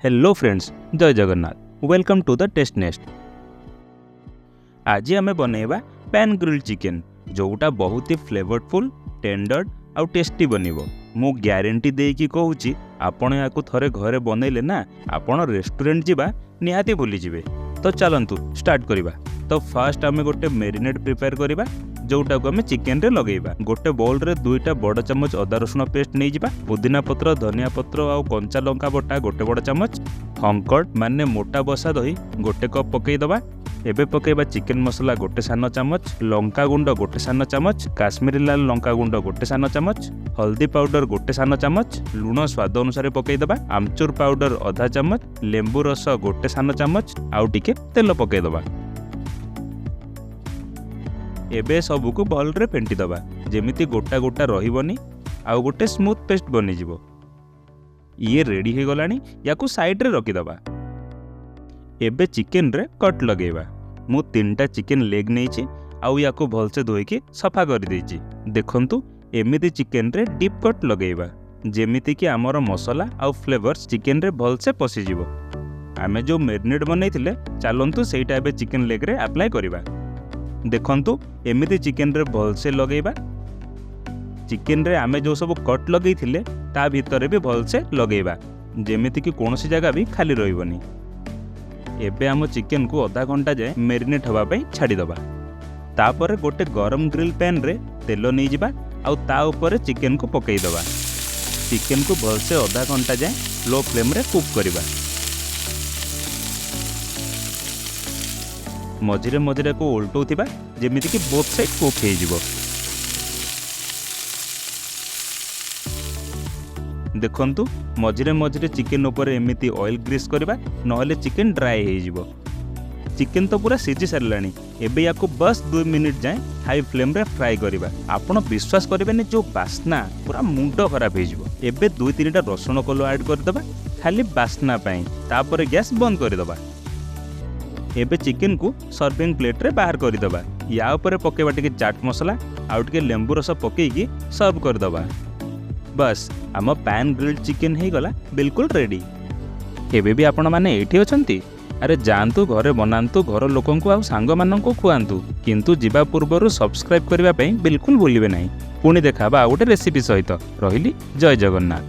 Hello friends, Jay Jagannath. Welcome to the Taste Nest. ଆଜି ଆମେ ବନେଇବା ପ୍ୟାନ୍ ଗ୍ରିଲ୍ ଚିକେନ୍, ଯେଉଁଟା ବହୁତ ହି ଫ୍ଲେଭରଫୁଲ୍, ଟେଣ୍ଡର ଆଉ ଟେଷ୍ଟି ବନିବ। ମୁଁ ଗ୍ୟାରେଣ୍ଟି ଦେଇକି କହୁଛି, ଆପଣ ଏହାକୁ ଥରେ ଘରେ ବନେଇଲେ ନା, ଆପଣ ରେଷ୍ଟୁରାଣ୍ଟ ଯିବା ନିହାତି ଭୁଲିଯିବେ। ତ ଚାଲନ୍ତୁ ଷ୍ଟାର୍ଟ କରିବା। ତ ଫାର୍ଷ୍ଟ ଆମେ ଗୋଟେ ମେରିନେଟ୍ ପ୍ରିପେୟାର କରିବା, ଯେଉଁଟାକୁ ଆମେ ଚିକେନରେ ଲଗେଇବା। ଗୋଟେ ବୋଲ୍ରେ 2ଟା ବଡ଼ ଚାମଚ ଅଦା ରସୁଣ ପେଷ୍ଟ ନେଇଯିବା। ପୁଦିନା ପତ୍ର, ଧନିଆ ପତ୍ର ଆଉ କଞ୍ଚା ଲଙ୍କା ବଟା ଗୋଟେ ବଡ଼ ଚାମଚ। ହଙ୍କଡ଼ ମାନେ ମୋଟା ବସା ଦହି ଗୋଟେ କପ୍ ପକେଇଦେବା। ଏବେ ପକେଇବା ଚିକେନ ମସଲା ଗୋଟେ ସାନ ଚାମଚ, ଲଙ୍କା ଗୁଣ୍ଡ ଗୋଟେ ସାନ ଚାମଚ, କାଶ୍ମୀରୀ ଲାଲ ଲଙ୍କା ଗୁଣ୍ଡ ଗୋଟେ ସାନ ଚାମଚ, ହଳଦୀ ପାଉଡର ଗୋଟେ ସାନ ଚାମଚ, ଲୁଣ ସ୍ୱାଦ ଅନୁସାରେ ପକେଇଦେବା, ଆମଚୁର ପାଉଡର ଅଧା ଚାମଚ, ଲେମ୍ବୁ ରସ ଗୋଟେ ସାନ ଚାମଚ ଆଉ ଟିକେ ତେଲ ପକେଇଦେବା। ଏବେ ସବୁକୁ ଭଲରେ ଫେଣ୍ଟି ଦେବା, ଯେମିତି ଗୋଟା ଗୋଟା ରହିବନି ଆଉ ଗୋଟେ ସ୍ମୁଥ୍ ପେଷ୍ଟ ବନିଯିବ। ଇଏ ରେଡ଼ି ହେଇଗଲାଣି, ୟାକୁ ସାଇଡ଼ରେ ରଖିଦେବା। ଏବେ ଚିକେନରେ କଟ୍ ଲଗେଇବା। ମୁଁ ତିନିଟା ଚିକେନ ଲେଗ୍ ନେଇଛି ଆଉ ୟାକୁ ଭଲସେ ଧୋଇକି ସଫା କରିଦେଇଛି। ଦେଖନ୍ତୁ, ଏମିତି ଚିକେନରେ ଡିପ୍ କଟ୍ ଲଗେଇବା, ଯେମିତିକି ଆମର ମସଲା ଆଉ ଫ୍ଲେଭର୍ସ ଚିକେନରେ ଭଲସେ ପଶିଯିବ। ଆମେ ଯେଉଁ ମେରିନେଟ୍ ବନେଇଥିଲେ, ଚାଲନ୍ତୁ ସେଇଟା ଏବେ ଚିକେନ ଲେଗ୍ରେ ଆପ୍ଲାଏ କରିବା। ଦେଖନ୍ତୁ, ଏମିତି ଚିକେନରେ ଭଲସେ ଲଗେଇବା। ଚିକେନରେ ଆମେ ଯେଉଁ ସବୁ କଟ୍ ଲଗେଇଥିଲେ, ତା ଭିତରେ ବି ଭଲସେ ଲଗେଇବା, ଯେମିତିକି କୌଣସି ଜାଗା ବି ଖାଲି ରହିବନି। ଏବେ ଆମ ଚିକେନକୁ ଅଧା ଘଣ୍ଟା ଯାଏଁ ମେରିନେଟ୍ ହେବା ପାଇଁ ଛାଡ଼ିଦେବା। ତାପରେ ଗୋଟେ ଗରମ ଗ୍ରିଲ୍ ପ୍ୟାନ୍ରେ ତେଲ ନେଇଯିବା ଆଉ ତା ଉପରେ ଚିକେନକୁ ପକାଇଦେବା। ଚିକେନକୁ ଭଲସେ ଅଧା ଘଣ୍ଟା ଯାଏଁ ଲୋ ଫ୍ଲେମ୍ରେ କୁକ୍ କରିବା। ମଝିରେ ମଝିରେ ୟାକୁ ଓଲଟଉଥିବା, ଯେମିତିକି ବୋଥ୍ ସାଇଡ୍ କୁକ୍ ହେଇଯିବ। ଦେଖନ୍ତୁ, ମଝିରେ ମଝିରେ ଚିକେନ ଉପରେ ଏମିତି ଅଏଲ୍ ଗ୍ରୀସ୍ କରିବା, ନହେଲେ ଚିକେନ ଡ୍ରାଏ ହେଇଯିବ। ଚିକେନ ତ ପୁରା ସିଝି ସାରିଲାଣି। ଏବେ ୟାକୁ ବସ୍ 2 ମିନିଟ୍ ଯାଏଁ ହାଇ ଫ୍ଲେମ୍ରେ ଫ୍ରାଏ କରିବା। ଆପଣ ବିଶ୍ୱାସ କରିବେନି, ଯେଉଁ ବାସ୍ନା, ପୁରା ମୁଣ୍ଡ ଖରାପ ହେଇଯିବ। ଏବେ ଦୁଇ ତିନିଟା ରସୁଣ କୋଲ ଆଡ଼୍ କରିଦେବା, ଖାଲି ବାସ୍ନା ପାଇଁ। ତାପରେ ଗ୍ୟାସ୍ ବନ୍ଦ କରିଦେବା। ଏବେ ଚିକେନକୁ ସର୍ଭିଂ ପ୍ଲେଟ୍ରେ ବାହାର କରିଦେବା। ୟା ଉପରେ ପକାଇବା ଟିକେ ଚାଟ୍ ମସଲା ଆଉ ଟିକେ ଲେମ୍ବୁ ରସ ପକାଇକି ସର୍ଭ କରିଦେବା। ବାସ୍, ଆମ ପ୍ୟାନ୍ ଗ୍ରିଲ୍ଡ ଚିକେନ୍ ହେଇଗଲା ବିଲକୁଲ ରେଡ଼ି। ଏବେ ବି ଆପଣମାନେ ଏଇଠି ଅଛନ୍ତି? ଆରେ ଯାଆନ୍ତୁ, ଘରେ ବନାନ୍ତୁ, ଘର ଲୋକଙ୍କୁ ଆଉ ସାଙ୍ଗମାନଙ୍କୁ ଖୁଆନ୍ତୁ। କିନ୍ତୁ ଯିବା ପୂର୍ବରୁ ସବସ୍କ୍ରାଇବ୍ କରିବା ପାଇଁ ବିଲକୁଲ ଭୁଲିବେ ନାହିଁ। ପୁଣି ଦେଖା ହେବା ଆଉ ଗୋଟେ ରେସିପି ସହିତ। ରହିଲି, ଜୟ ଜଗନ୍ନାଥ।